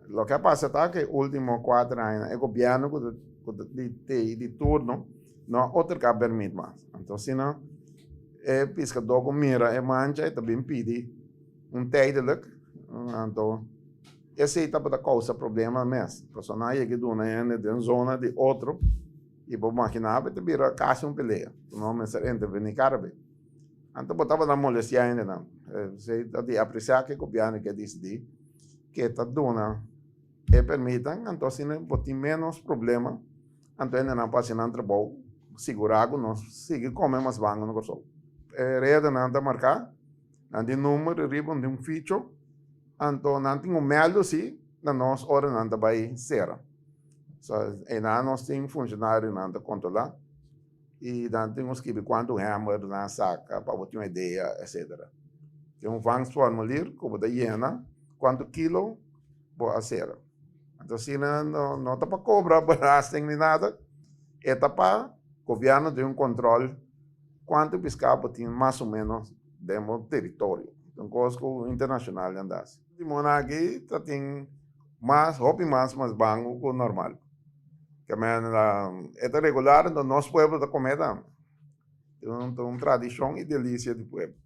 Loke a pasa ta ku e último kuater añanan e gobièrnu ku ta di di turno no a otorgá pèrmit mas. Anto asina e piskadó ku mira e mancha e ta bin pidi un tijdelijk, anto esei tabata kousa problema mes, pasobra nan a yega duna hende den zona di otro i bo maginá bo ta bira kasi un pelea, no mester intervení kada bes. Anto bo tabata molestiá hendenan. Esei ta di apresiá ku e gobièrnu ke disidí ke ta duna e permitnan, anto asina bo tin ménos problema, anto hendenan por hasi nan trabou sigurá ku nos sigui kome mas bango na Kòrsou. E redanan ta marká, nan tin number riba un tin ficho, anto nan tin un mèldu si na nos ora nan ta bai sera. So einan nos tin funshonarionan ta kontrolá. I nan tin ku skibi kuantu hèmber nan saka pa bo tin un idea etsetera. Tin un vangstformulier ku bo ta yena kuantu kilo bo a sera. Anto asina no ta pa kobra belasting ni nada, e ta pa gobièrnu tin un kòntròl kuantu piská bo tin mas o ménos den bo teritorio. Ta un kos ku internashonal nan ta hasi. Limon aki ta tin mas hopi mas mas bangu ku normal. Ke men e ta regular enton nos pueblo ta come tambe. Ta un tradicion y delicia di pueblo.